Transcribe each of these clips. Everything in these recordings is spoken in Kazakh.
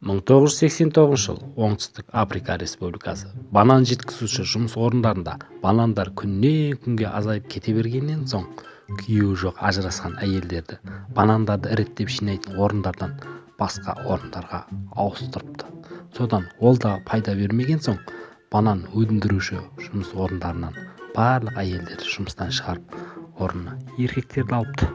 1989 жыл, Оңтүстік Африка Республикасы. Банан жеткізуші жұмыс орындарында банандар күннен күнге азайып кете бергеннен соң, күйеуі жоқ ажырасқан әйелдерді банандарды іріктеп жинайтын орындардан басқа орындарға ауыстырыпты. Содан ол да пайда бермеген соң, банан өндіруші жұмыс орындарынан барлық әйелдерді жұмыстан шығарып, орнына еркектерді алыпты.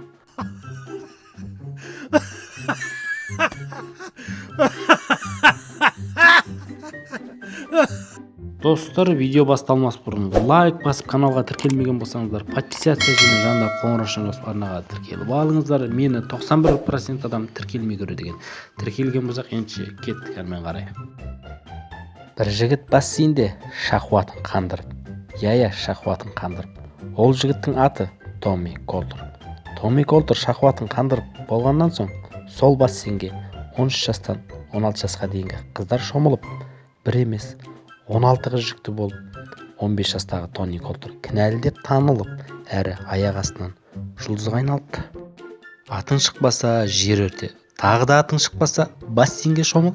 Достар, видео басталмас бұрын лайк басып, каналға тіркелмеген болсаңыздар, подписаться және жанында қоңыраушаны басып, арнаға тіркеліп алыңыздар. Мені 91% адам тіркелмей көреді екен. Тіркелген болсақ, ендеше кеттік әрмен қарай. Бір жігіт бассейнде шахуатын қандырып, иә, шахуатын қандырып. Ол жігіттің аты Томми Колтер. Томми Колтер шахуатын қандырып болғаннан соң, сол бассейнге 13 жастан 16 жасқа дейінгі қыздар шомылып, бір емес, 16 қыз жүкті болып, 15 жастағы Тони Колтер кінәлі деп танылып, әрі аяқ астынан жұлдызға айналыпты. Атың шықпаса, жер өрте, тағы да атың шықпаса, бассейнге шомыл,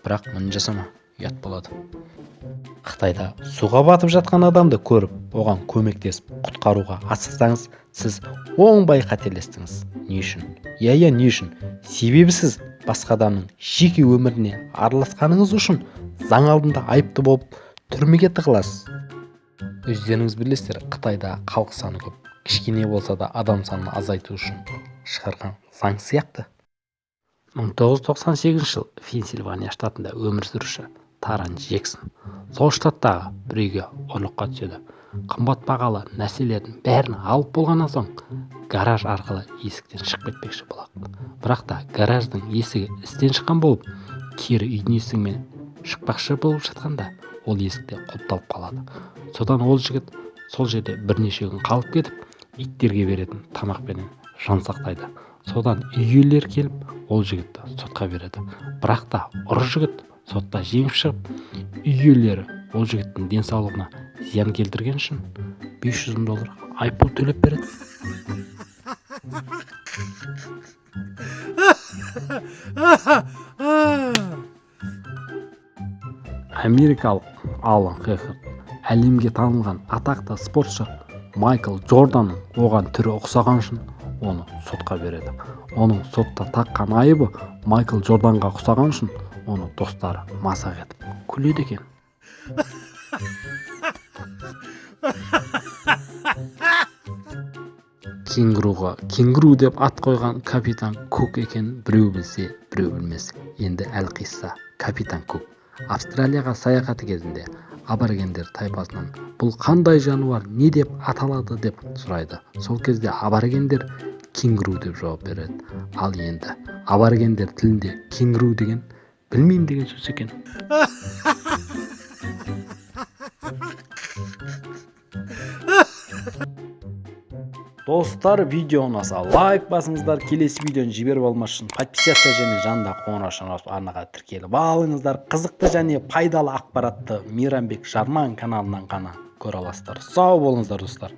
бірақ мұны жасама, ұят болады. Қытайда суға батып жатқан адамды көріп, оған көмектесіп құтқаруға асықсаңыз, сіз оңбай қателестіңіз. Не үшін? Иә, не үшін? Себебі сіз басқа адамның жеке өміріне араласқаныңыз үшін заң алдында айыпты болып, түрмеге тығыласыз. Өздеріңіз білесіздер, Қытайда халық саны көп, кішкене болса да адам санын азайту үшін шығарған заң сияқты. 1998 жыл, Пенсильвания штатында өмір сүруші Таран Джексон сол штаттағы бір үйге ұрлыққа түседі. Қымбат бағалы нәрселердің бәрін алып болғаннан соң, гараж арқылы есіктен шығып кетпекші болады. Бірақ та гараждың есігі істен шыққан болып, кері үйдің есігімен шықпақшы болып жатқанда, ол есік те құлыпталып қалады. Содан ол жігіт сол жерде бірнеше күн қалып кетіп, иттерге беретін тамақпенен жан сақтайды. Содан үй иелері келіп, ол жігітті сотқа береді. Бірақ та ұры жігіт сотта жеңіп шығып, үй иелері ол жігіттің денсаулығына зиян келтірген үшін 500 мың доллар айыппұл төлеп береді. Америкалық Алан Хефорд әлемге танылған атақты спортшы Майкл Джорданның оған түрі ұқсаған үшін оны сотқа береді. Оның сотта таққан айыбы: Майкл Джорданға ұқсаған үшін оны достары мазақ етіп күледі екен. Кенгуруға кенгуру деп ат қойған капитан Кук екен біреу білсе, біреу білмес. Енді әлқисса, капитан Кук Австралияға саяхаты кезінде аборигендер тайпасынан: «Бұл қандай жануар, не деп аталады?» – деп сұрайды. Сол кезде аборигендер «Кенгуру» деп жауап береді. Ал енді аборигендер тілінде кенгуру деген «білмеймін» деген сөз екен. Достар, видео ұнаса, лайк басыңыздар. Келесі видеоны жіберіп алмас үшін подписаться және жанындағы қоңыраушаны басып, арнаға тіркеліп алыңыздар. Қызықты және пайдалы ақпаратты Мейрамбек Жарман каналынан ғана көре аласыздар. Сау болыңыздар, достар.